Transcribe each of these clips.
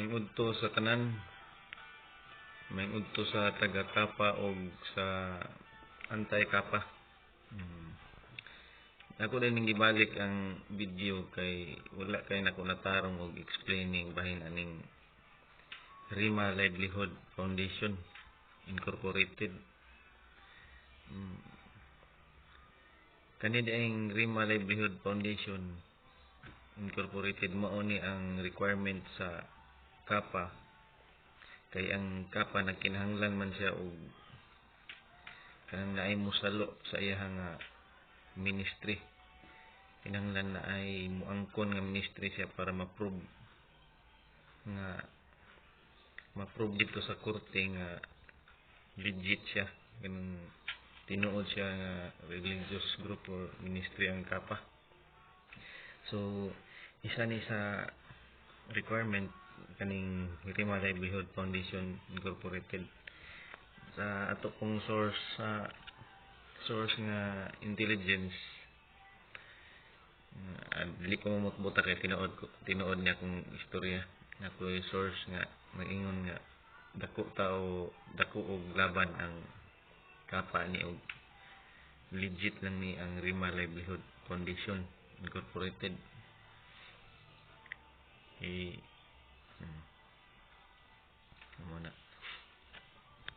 Maayong udto sa tanan. Maayong udto sa taga Kapa og sa anti-Kapa. Ako din ning gibalik ang video kay wala kay nako natarong og explaining bahin aning Rima Livelihood Foundation Incorporated. Kani diayng Rima Livelihood Foundation Incorporated, mao ni ang requirement sa Kapa, kay ang Kapa nagkinahanglan man siya og kanang naay mosalo sa iyang nga ministry. Kinahanglan na ay muangkon nga ministry siya para ma-prove nga ma-prove dito sa korte nga legit siya, kanang tinuod siya nga religious group or ministry ang Kapa. So isa ni sa requirement kaning Rima Livelihood Foundation Incorporated. Sa ato kong source, sa source nga intelligence, dili ko mamutbuta kay tinuod ko, tinuod niya kung istorya. Ako source nga nag-ingon nga dako tao, dako og laban ang Kapa ni og legit lang ni ang Rima Livelihood Foundation Incorporated. Eh, mao na.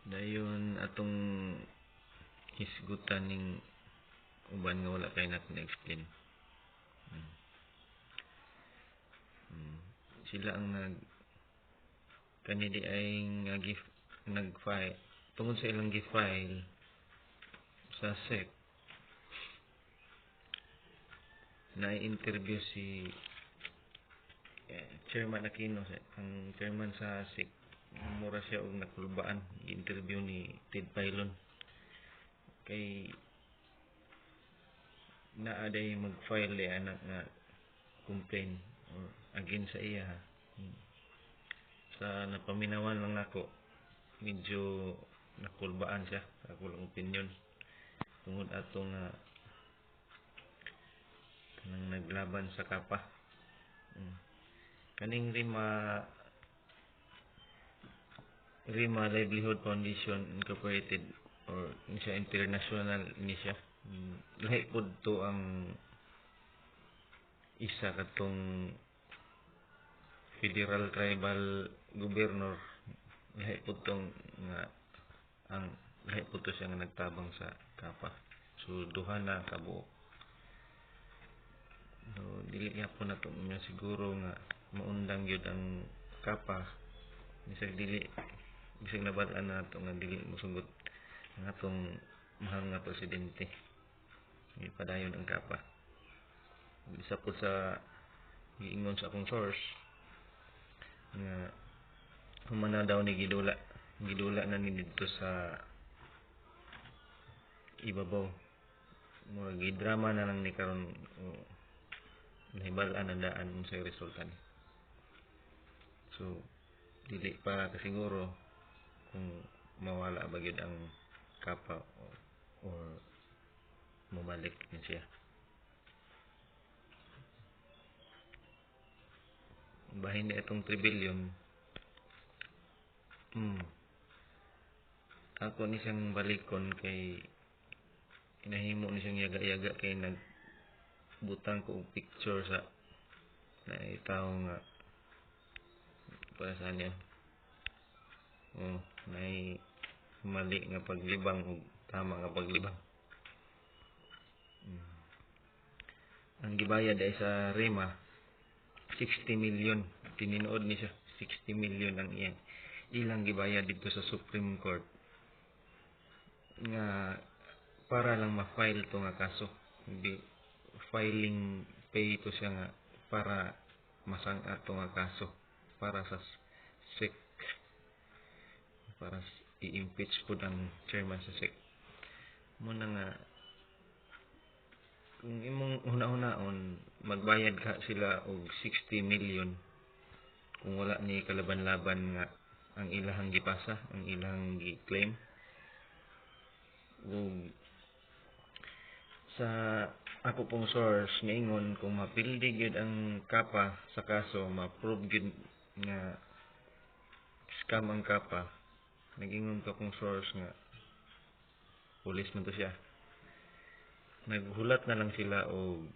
Dayon atong hisgutan ning uban nga wala kay natin na-explain. Sila ang nag kani di ay nga gift nag-file tungod sa ilang gi-file sa SEC. Na-interview si Chairman Aquino, ang chairman sa SEC. Mura siya og nakulbaan, interview ni Ted Failon kay naa day mag-file di anak nga complaint or against sa iya. Sa napaminawan lang nako, medyo nakulbaan siya sa ako lang opinion tungod ato nga kanang naglaban sa Kapa. Kaning Rima Livelihood Foundation Incorporated or ni siya international ni siya. Lahi pud to ang isa katong federal tribal governor, lahi pud tong nga ang lahi pud to siya nga nagtabang sa Kapa. So duha na kabuok. So dili gyapon nato nga siguro nga maundang gyud ang Kapa bisag dili, bisag nabal-an nato nga dili mosugot ang atong mahal nga presidente. Ipadayon ang Kapa. Isa po sa giingon sa akong source nga humana daw ni gidula, gidula na ni didto sa ibabaw. Murag gidrama na lang ni karon, nahibal-an na daan unsay resulta ni. So dili pa kasiguro kung mawala ba gyud ang Kapa or mobalik ni siya. Bahin na itong 3 billion. Ako ni siyang balikon kay inahimo ni siyang yaga-yaga kay nagbutang ko og picture sa naitaw nga para sa niya. Oh, nay mali nga paglibang og tama nga paglibang. Ang gibayad ay sa Rima 60 million. Tinuod ni siya 60 million ang iyang ilang gibayad dito sa Supreme Court nga para lang ma-file to nga kaso. Hindi filing pay to siya nga para masang-at to nga kaso para sa SEC, para i-impeach pud ang chairman sa SEC. Muna nga kung imong huna-hunaon, magbayad ka sila og 60 million kung wala ni kalaban-laban nga ang ilahang gipasa, ang ilahang gi-claim. Ug sa ako pong source niingon kung mapildi gyud ang Kapa sa kaso, ma-prove gyud nga Scam ang KAPA. Nag-ingon to akong source nga pulis man to siya. Naghulat na lang sila og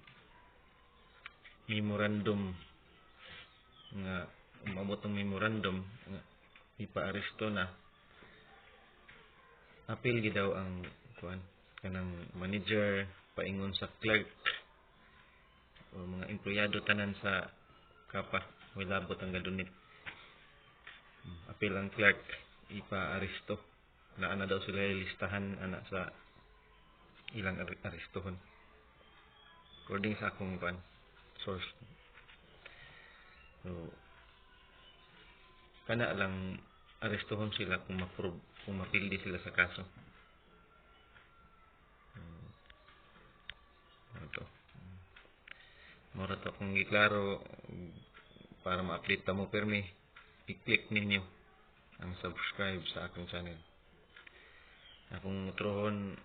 memorandum nga umabot ang memorandum nga ipaaresto na, apil gid daw ang kuan, kanang manager, paingon sa clerk o mga empleyado tanan sa KAPA. Way labot ang gadunit. Apil ang clerk, ipaaresto. Naa na daw sila listahan ana sa ilang arestohon. According sa akong kuan, source. So kana lang, arestohon sila kung ma-prove, kung mapildi sila sa kaso. Ano to? Mura to akong giklaro para ma-update ta mo permi. I-click ninyo ang subscribe sa akong channel. Akong utrohon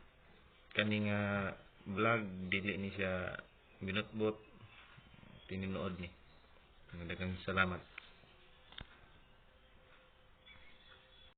kani nga vlog, dili ni siya binutbot, tinuod ni. Daghang salamat.